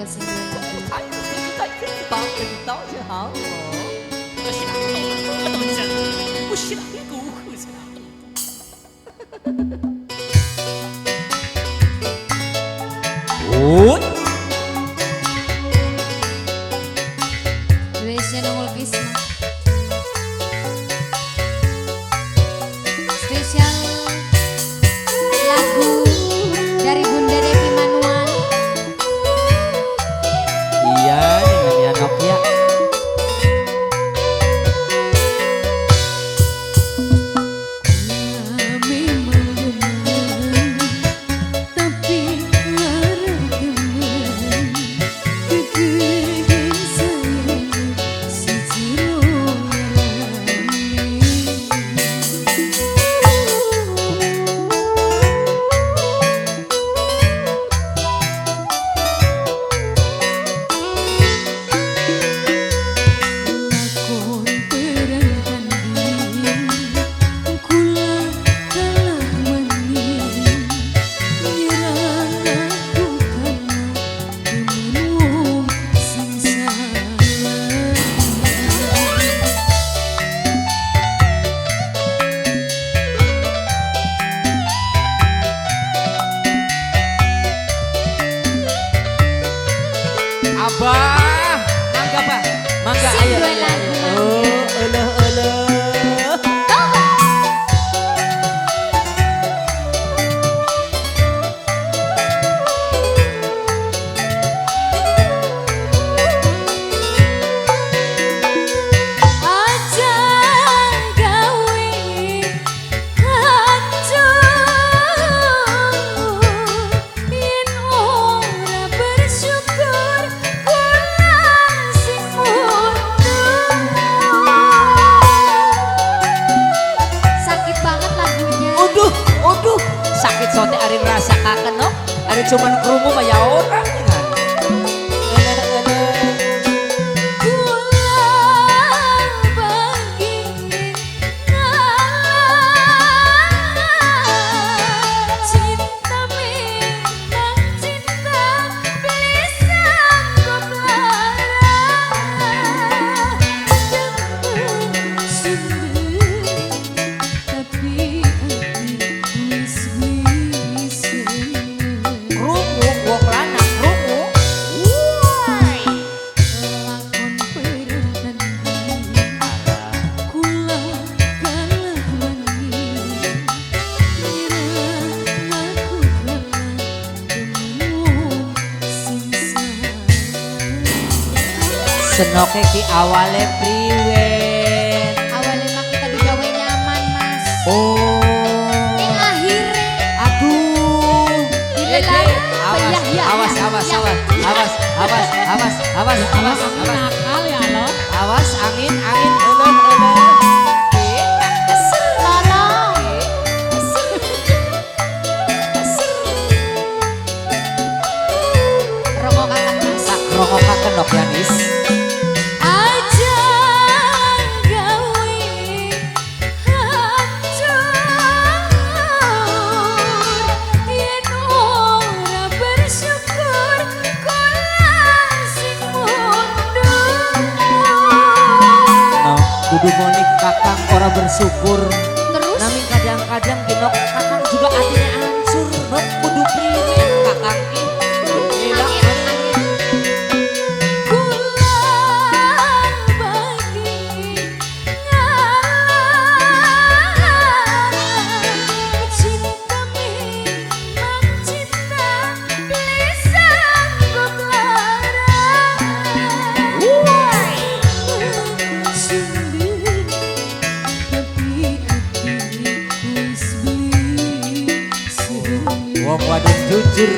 Monggo sing spesial lagu dari Bunda Devi Manuan. Iya, dengan ya Nokia. Abah, mangga Pak, mangga ayo. Oh, eleh eleh. Aja gawe hancur yen ora bersyukur. Sakit banget lagunya. Aduh, aduh, sakit sote ari ngrasakaken no. Ari cuman krungu mah ya ora dengan. Cinta memang cinta, beli sanggup lara. Tapi hati wis wis. Krungu wong lanang krungu. Lakon pertanding kula kalah wani nyerah aku kalah temu sing salah. Senoke ki awale priwen? Awale mah kita digawe nyaman, Mas. Oh. Ning akhire aduh. Dilelang. Awas, awas, awas, awas, awas, awas, awas, awas, awas, awas. Nakal ya lo. Awas angin, angin, eleh, eleh. Tolong. Rongokaken Mas. Tak rongokaken nok Yanis. Aja gawe hancur yen ora bersyukur kula sing mundur. No, kudu monik kakang ora bersyukur. Terus Naming kadang-kadang ginok kakang juga hatinya hancur. Nok kudu priwen kakang ki. Gila. Angin, angin. Kula bagi ngalah. Cinta memang cinta, beli sanggup lara. Sendiri tapi hati wis beli seneng. Wong wadon jujur.